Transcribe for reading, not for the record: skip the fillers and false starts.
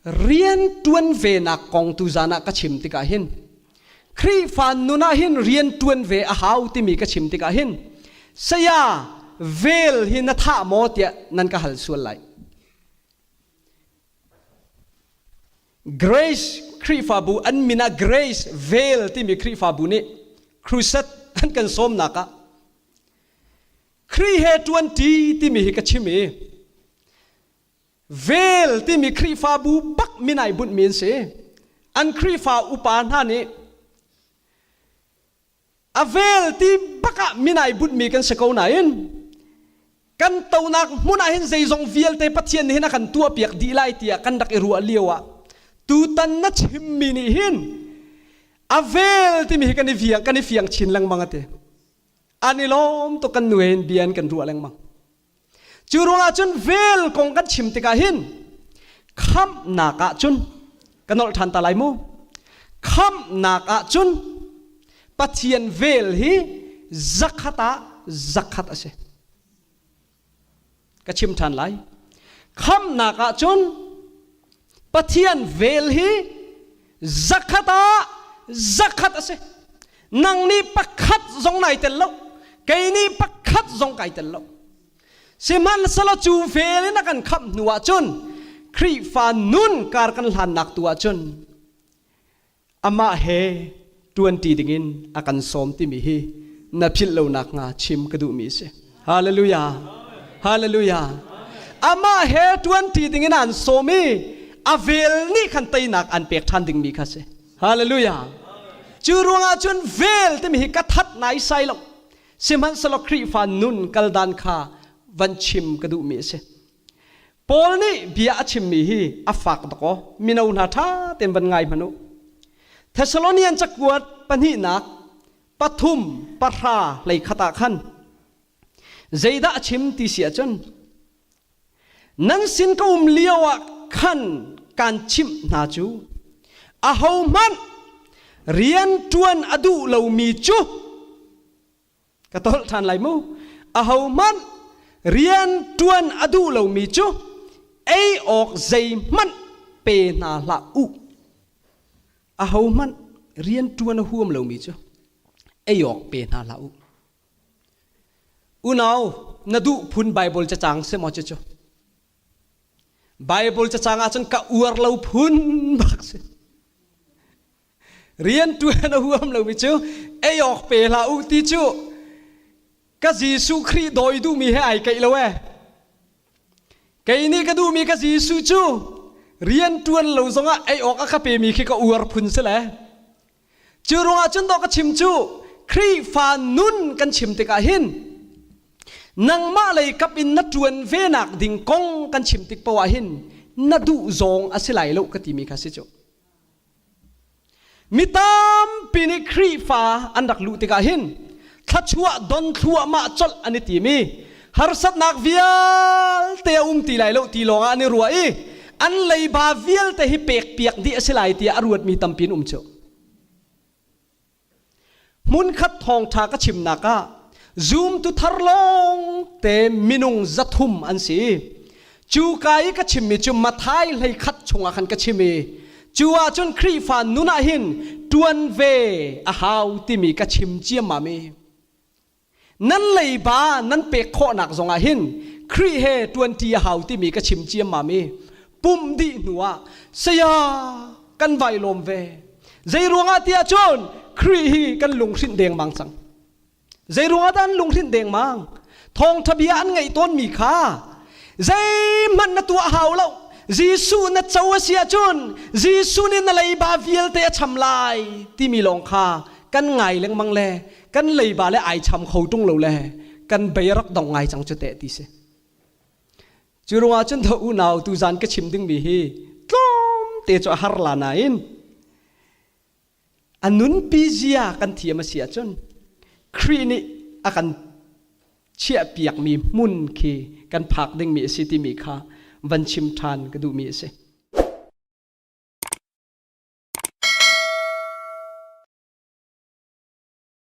Rian ṭuan venak kong tuzan ah ka chim tikah hin Khrihfa nun ah hin rian ṭuan ve a hau timi ka chim tikah hin saya vel hi na thah maw tiah nan ka hal sual lai. Grace Khrihfabu an min ah Grace Vel timi Khrihfabu nih crusade an kan sawmnak ah Khrih he ṭuanṭi timi hi ka chim i Vel timi Khrihfabu bak min ai bunhmi an si. An Khrihfa upa hna nih a vel ti bak ah min ai bunhmi kan si ko nain kan tonak hmun ah hin zeizong vialte Pathian nih hin a kan tuahpiak dih lai tiah kan rak i ruah lio ah tutan na chimmi nih hin a vel timi hi kan i fiang kan i fiang chin lengmang ati an i lawm tuk kan nu he hin bia in kan ruah lengmang Cu ruangah cun vel kong kan chim tikah hin khamhnak ah cun ka nolh ṭhan ta lai mu. Khamhnak ah cun Pathian vel hi zakhat ah zakhat a si. Ka chim ṭhan lai. Khamhnak ah cun Pathian vel hi zakhat ah zakhat a si. Nang nih pakhat zong nai tel lo, kei nih pakhat zong kai tel lo. Sihmanhsehlaw cu vel in a kan khamh hnu ah cun Khrihfa nun kar kan hlannak tu ah cun amah he ṭuanṭi dingin a kan sawm timi hi na philh lo nakhnga chim ka duhmi a si. Hallelujah. Hallelujah. Amah he ṭuanṭi dingin an sawm i a vel nih khan teinak an pek ṭhan dingmi kha si. Hallelujah. Cu ruangah cun vel timi hi ka that nai sai lo. Sihmanhsehlaw Khrihfa nun kaldan kha van chim ka duhmi a si. Paul nih bia a chimmi hi a fak dakaw mino hna ṭha tein van ngai hmanh u. Thessalonian cakuat pahnihnak pathum pahra hlei khat ah khan zeidah a chim ti si ahcun nan sin ka um lio ah khan kaan chimh hna cu ahohmanh rian ṭuan a duh lomi cu Ka tolh ṭhan lai mu. Ahohmanh rian ṭuan a duh lomi cu ei awk zeihmanh pe hna hlah u. Ahohmanh rian ṭuan a huam lomi cu ei awk pe hna hlah u. Unau, na duh phun Baibal cacang si maw cucu? Baibal cacang ahcun ka uar lo phun bak si. Rianṭuan a huam lomi cu ei awk pe hlah u ti cu ka Jesuh Khrih dawi duhmi he ai keih lo ee. Kei nih ka duhmi ka Jesuh cu rianṭuan lo zongah ei awk a ka pemi khi ka uar phun si le. Cu ruangah cun dawh ka chim cu Khrihfa nun kan chim tikah hin nangmah lei kap in na ṭuan venak ding kong kan chim tik paoh ah hin na duh zawng a si lai lo ka timi kha si cu. Mi tampi nih Khrihfa an rak luh tikah hin thluachuah don thluahmah colh an i tim i harsatnak vialte a um ti lai lo ti lawngah an i ruah i an leiba vialte hi pekpiak dih a si lai tiah a ruatmi tampi an um cu. Hmunkhat thawngṭha ka chimnak ah zumtu thar lawngte minung 300 an si. Cu ka i ka chimmi cu Matthai 13 chungah khan ka chim i cu ahcun Khrihfa nun ah hin ṭuan ve a hau timi ka chim ciammam i Nan leiba nan pek khawhnak zongah hin Khrih he ṭuanṭi a hau timi ka chim ciammam i pumh dih hnuah saya kan vai lawm ve. Zei ruangah tiah cun Khrih hi kan lunghrinh dengmang cang. Zei ruangah dah an lunghrinh dengmang? Thawngṭha bia an ngaih tawnmi kha zeihmanh na tuah hau lo. Jesuh na co a si ahcun Jesuh nih na leiba vialte a cham lai timi lawng kha kan ngai lengmang le kan leiba le ai cham kho tung lo le kan bei rak dong ngai cang cu teh ti si cu ruangah cun tho unau tu zan ka chim ding mi hi tlawm te cu a har la nain a nunpi zia kan thiam a si ahcun Khrih nih a kan chiahpiak mi hmun khi kan phak ding mi a si timi kha van chim ṭhan ka duh mi a si.